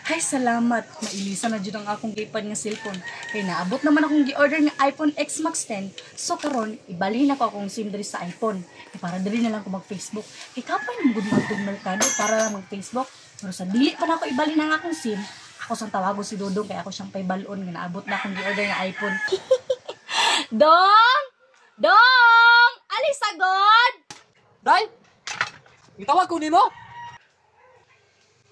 Hay, salamat. Mailisa na jud ang akong gipad nga cellphone. Kay naabot naman akong gi-order nga iPhone X Max 10. So karon ibalhin ako akong SIM diri sa iPhone. Kay para diri na lang ko mag-Facebook. Kay kapoy na gud mag merkado para lang mag-Facebook. Pero sa dili pa na ako ibalhin ang akong SIM, ako sang tawago si Dodong kay ako siyang paybalon nga naabot na akong gi-order nga iPhone. Dong! Dong! Alis agad! Day! Gitawag ko nimo?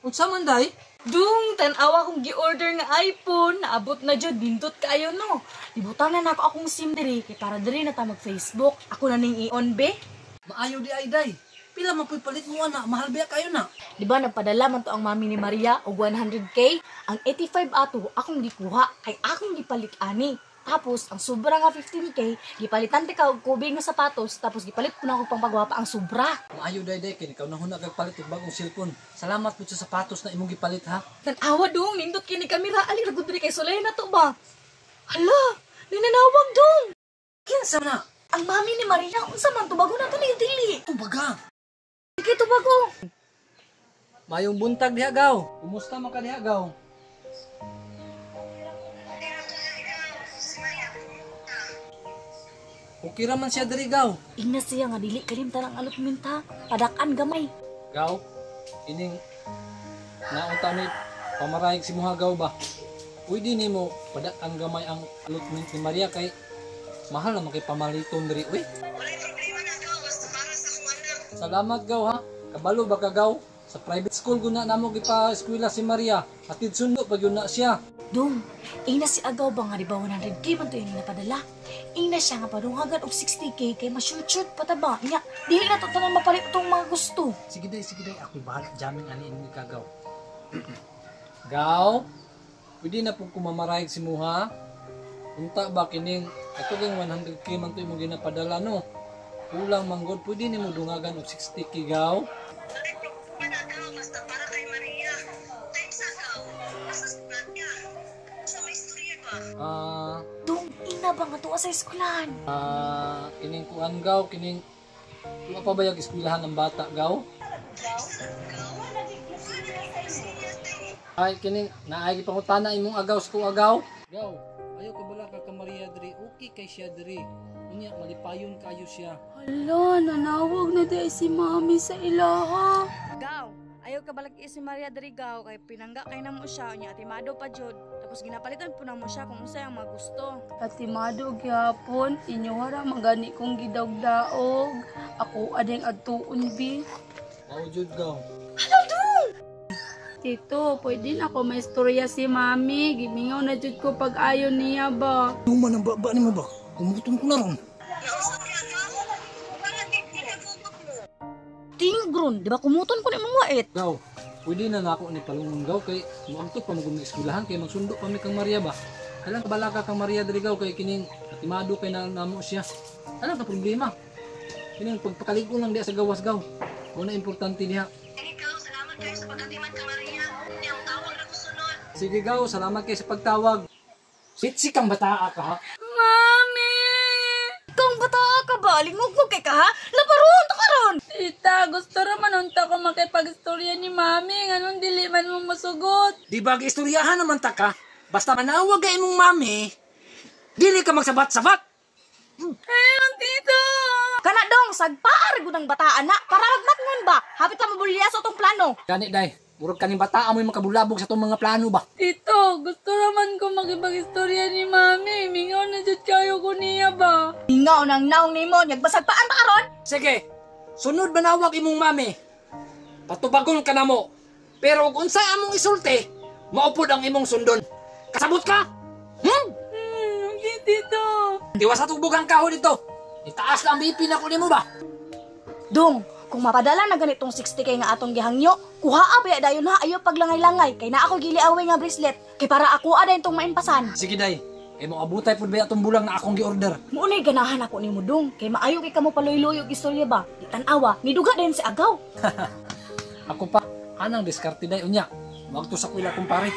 Unsa man, day? Dung, tan-awa kong gi-order nga iPhone, naabot na jud, nindot kaayo no. Ibutan na nako akong SIM diri kay para diri na ta mag-Facebook. Ako na ning i-on be. Maayo di ay, day. Pila man puy palit mo ana, mahal biya kayo na. Di ba nagpadala man to ang mami ni Maria og 100K? Ang 85 ato akong gikuha kay akong gipalit ani. Tapos ang sobra nga 15K gipalitan ka og kubi nga sapatos, tapos gipalit ko na akong pangpagwapa ang sobra. Maayo day day kay ikaw na huna kag palit og bagong cellphone. Salamat pud sa sapatos na imong gipalit ha. Tan-awa dong, nindot kini kamera, ali ra gud diri kay sulay na to ba. Hala, ninanawag dong. Kinsa na? Ang mami ni Maria, unsa man to, bago na to ni dili. Tubaga. Kay tubago. Mayong buntag diha, gaw. Kumusta man ka diha, gaw? Okay ra man siya diri, gaw. Ingna siya nga dili kalimtan ang allotment ha. Padak-an gamay. Gaw, ining naunta ni pamarayig si Muha, gaw ba? Pwede nimo padak-an gamay ang allotment ni Maria kay mahal na makipamaliton diri uy. Walay problema na, gaw, basta para sa akong anak. Salamat, gaw ha. Kabalo ba ka, gaw? Sa private school guna namo gipa-eskwela si Maria. Hatid sundo pag yun na siya. Dong, ingna si Agaw ba nga di ba 100K man to yung napadala? Ingna siya nga padunghagan og 60K kay ma-shoot-shoot pa ta ba? Nya, dili na to tanan mapalit itong mga gusto. Sige day, sige day. Ako'y bahala. Jamming ani imong ikagaw. Gaw, pwede na pong kumamarayag si Muha. Unta ba kining ato gang 100K man to imong ginapadala no? Kulang manggod, pwede nimo dungagan og 60K, gaw. Walay problema na, gaw, basta para kay Maria. Thanks, gaw. Basta sa niya. Sa may istorya ba? Dong, ina ba nga tuwa sa eskwelahan? Kining kuan, gaw, kining tuwa pa ba yung eskwelahan ng bata, gaw? Ay, kining naay gipangutana imong agaw sa kong agaw. Gaw, ayo ka bala ka Maria diri, okay kay siya diri. Unya malipayon kayo siya. Hala, nanawag na di si mami sa ilaha. Gaw, ayaw ka balag si Maria diri, gaw, kay pinangga kay namo siya unya atimado pa jud. Tapos ginapalitan po namo siya kung unsay ang mga gusto. Atimado gyapon, inyo ra magani kong gidaog-daog. Ako ading adtuon bi. Mao jud, gaw. Tito, pwede na ako may istorya si mami. Gimingaw na jud ko pag ayon niya ba. Human ang baba nimo ba? Kumuton ko na ron. Nausa niya, gaw? Parang di nagugod mo. Tingron, di ba kumuton ko ni imong wait? Gaw, pwede na nako ni palungon, gaw, kay muamto pa mo eskwelahan kay magsundo pa mi kang Maria ba. Alang kabala ka kang Maria diri, gaw, kay kining atimado kay na namo siya. Alang ka problema. Kining pagpakaligo lang diha sa gawas, gaw. Mo na importante diha. Ikaw, salamat kayo sa pagkatiman ka, Maria. Niyang tawag na ko sunod. Sige, gaw, salamat kay sa pagtawag. Sitsi kang bataa ka ha. Mami! Kung bata ka ba, lingog kay ka ha? Labaron ta karon. Tita, gusto ra man unta ko makipag-istorya ni mami. Nganong dili man mo masugot? Di ba istoryahan naman ta ka? Basta manawag ka imong mami, dili ka magsabat-sabat. Ayun, tito! Kana dong, sagpaar gud ang bataan na para magmatngon ba? Hapit ta mabulya sa atong plano. Gani day, murag kaning bataa mo yung makabulabog sa itong mga plano ba? Tito, gusto raman ko makipag-istorya ni mami. Mingaw na jud kayo ko niya ba? Ingaw nang naong nimo, nagbasagpaan ta karon. Sige, sunod manawag imong mami. Patubagon ka na mo. Pero kung unsa among isulti, maupod ang imong sundon. Kasabot ka? Hmm? Okay, tito. Tiwas sa tubog ang kahoy dito. Itaas lang ang BP na ko nimo ba? Dong, kung mapadala na ganitong 60K nga atong gihangyo, kuhaa ba dayon ha, ayo paglangay-langay kay na ako giliaway nga bracelet kay para ako ada itong maimpasan. Sige day, kay mo abutay pud ba atong bulang na akong gi-order. Muunay ganahan ako nimo dong, kay maayo kay kamo paloy-loy og istorya ba. Di tan-awa, niduga din si Agaw. Ako pa, anang diskarte day unya. Wag to sa kuila kumpare.